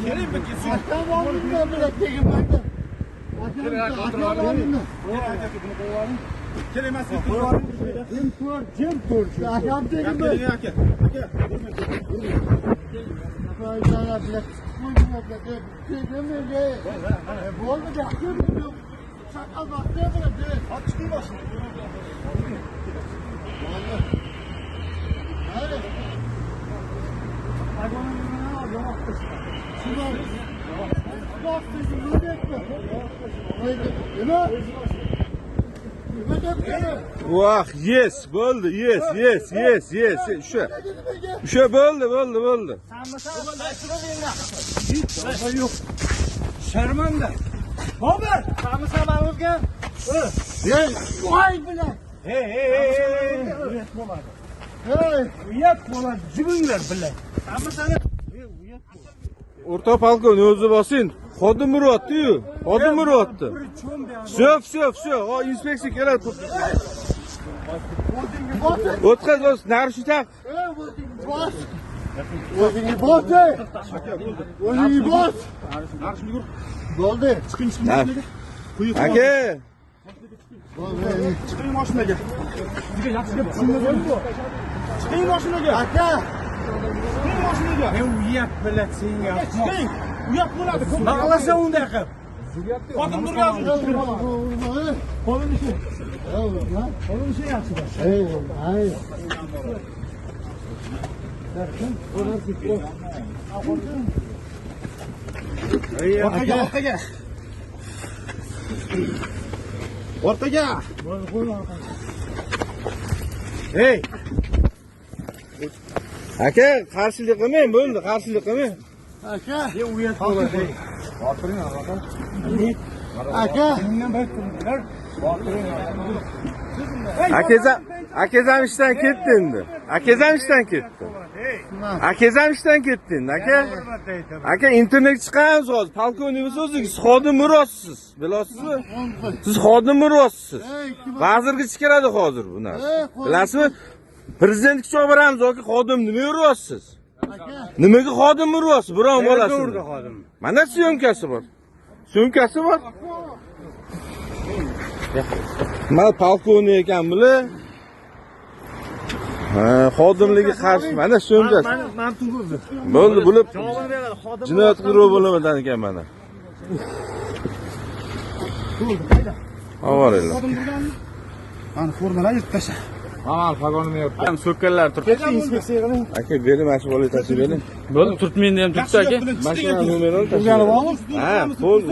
Keling bir ketsin. Akam oldimda bilan teginmaydi. Akam oldimda. Keling, emas. Jim tur, jim tur. Akam teginmaydi. Keling aka. Aka. Bo'ldi, shaqal vaqti bilan. Hop, chiqing mashina. Vah, yes, bo'ldi, yes, yes, yes, yes. O'sha. O'sha bo'ldi, bo'ldi, bo'ldi. Yo'q. Sharmanda. Bobur, samisan o'zga? Hey, voy bilan. Hey, hey, hey. Uyat bo'ladi. Hey, Uyat bo'ladi, jibinglar bilan. Samisan. O'rta polkovnik o'zi bosin. Xodim uryapti-yu. Xodim uryapti. Всё, всё, всё. O, inspeksiya keladi. o'zingni bos. O'tkaz, o'z narshi taq. Hey, o'zingni bos. O'zingni bos. O'zingni bos. Bo'ldi. Chiqing, chiqing mashinaga. Aka, Bo'ldi. Chiqing mashinaga. Sizga yaxshi gap tushunmadim. Chiqing mashinaga. Aka, Chiqing mashinaga. Men uyat bilan senga. Chiqing. Uyat bo'ladi. Baqlasa unday qilib. Xodim turgan. Qo'lini shu. Qo'lini shu yaxshi. Ey, ay. Orqaga, orqaga. Orqaga. Hey. Aka, qarshilik qilmang, bo'ldi, qarshilik qilmang. Aka, Uyat bo'ladi. aka. Akeza, akezam ishdan ketdi endi. Akezam ishdan ketdi. Akezam ishdan ketdi endi, aka. Aka, internet chiqamiz hozir. Polkovnik o'zingiz xodim uryapsiz. Bilasizmi? Siz xodim uryapsiz. Ey, kim? Vazirga chiqaradi hozir bu narsa. Bilasizmi? Prezidentga chopiramiz, aka, xodim nima uryapsiz? Aka. Nimaga xodim uryapsiz? Biron bolasini. Urdi xodim. Mana syomkasi bor. Syomkasi bor. Mana polkovnik ekan bular. Ha, xodimligi qarshi. Mana syomkasi. Men tug'ildi. Bo'ldi, bular Javobini beradi xodim. jinoyat qidiruv bo'limidan ekan mana. Ovoringlar. Xodim turganmi? Mana formalar yirtib tasha. Ham so'kkanlar turibdi. Inspeksiya qiling. Aka, bering mana shu bolaga tashlab bering. Bo'ldi, turtmenda ham turibdi aka. Mashina nomerini tashlab bering. Ha, bo'ldi.